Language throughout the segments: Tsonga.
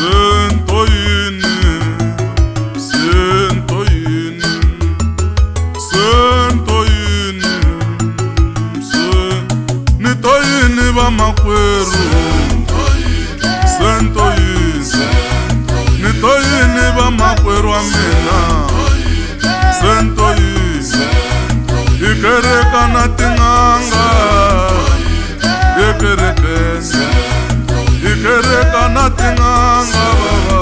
Sento yini, sento yini, sento yini, se ni to yini vamakwerhu, sento yini, ni to yini vamakwerhu wa mina, sento yini, hi kereka na tin'anga, ekerekeni hi kereka na tin'anga baba,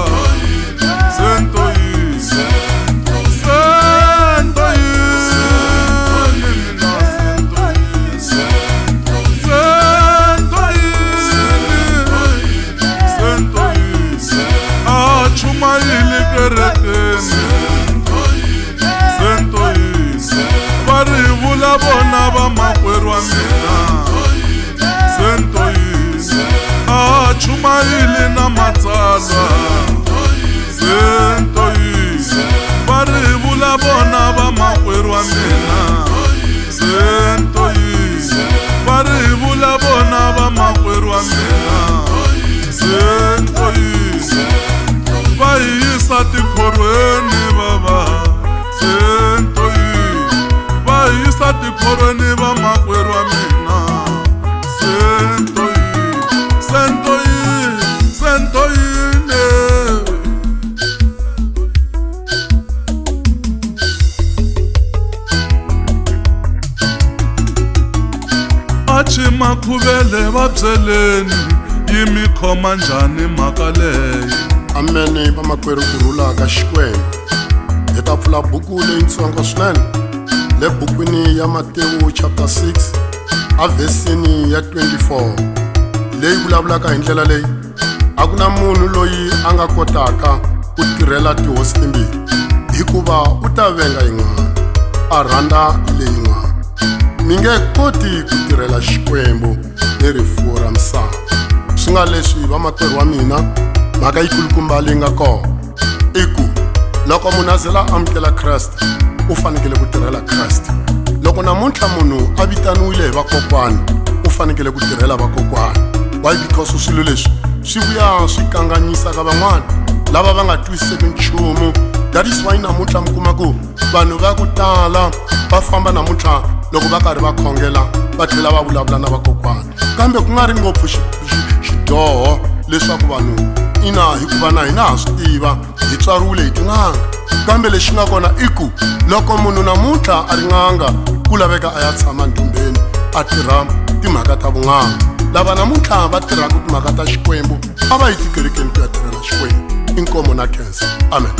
sento yini, sento yini mina, sento yini, sento yini, sento yini, a chumayili kerekeni, sento yini, va ri vula vona vamakwerhu wa mina, sento yini, a chumayili na matsalwa, sento yini, va ri vula vona vamakwerhu wa mina, sento yini, va ri vula vona vamakwerhu wa mina, sento yini, va hi yisa tikhorweni baba, sento yini, va hi yisa tikhorweni vamakwerhu wa mina, sento yini, sento yini, sento yini. Achi makhuvele va byeleni yi mi khoma njhani mhaka leyi. Amene vamakwerhu, ku rhula ka Xikwembu. Hi ta pfula buku leyitsongo swinene le bukwini ya Matewu chapter 6 a vhesini ya 24 leyi vulavulaka hi ndlela leyi: a ku na munhu loyi a nga kotaka ku tirhela tihosi timbirhi, hikuva u ta venga yin'wana a rhandza leyin'wana. Mi nge koti ku tirhela Xikwembu ni rifuwo ra misava. Swi nga leswi vamakwerhu wa mina, mhaka yikulukumba leyi nga kona i ku loko munhu a zela amukela Kreste, u fanekele ku tirhela Kreste. Loko namuntlha munhu a vitaniwile hi vakokwani, u fanekele ku tirhela vakokwani. Why? Because swilo leswi swi vuya swi kanganyisa ka van'wana lava va nga twisiseki nchumu. That is why namuntlha mi kuma ku vanhu va ku tala va famba namuntlha loko va karhi va khongela va tlhela va vulavula na vakokwani, kambe ku nga ri ngopfu xidyoho leswaku vanhu ina, hikuva na hina ha swi tiva hi tswariwile hi tin'anga. Kambe lexi nga kona i ku loko munhu namuntlha a ri n'anga, ku laveka a ya tshama ndumbeni a tirha timhaka ta vun'anga. Lava namuntlha va tirhaka timhaka ta Xikwembu a va yi tikerekeni ku ya tirhela Xikwembu. Inkomo na khensa. Amen.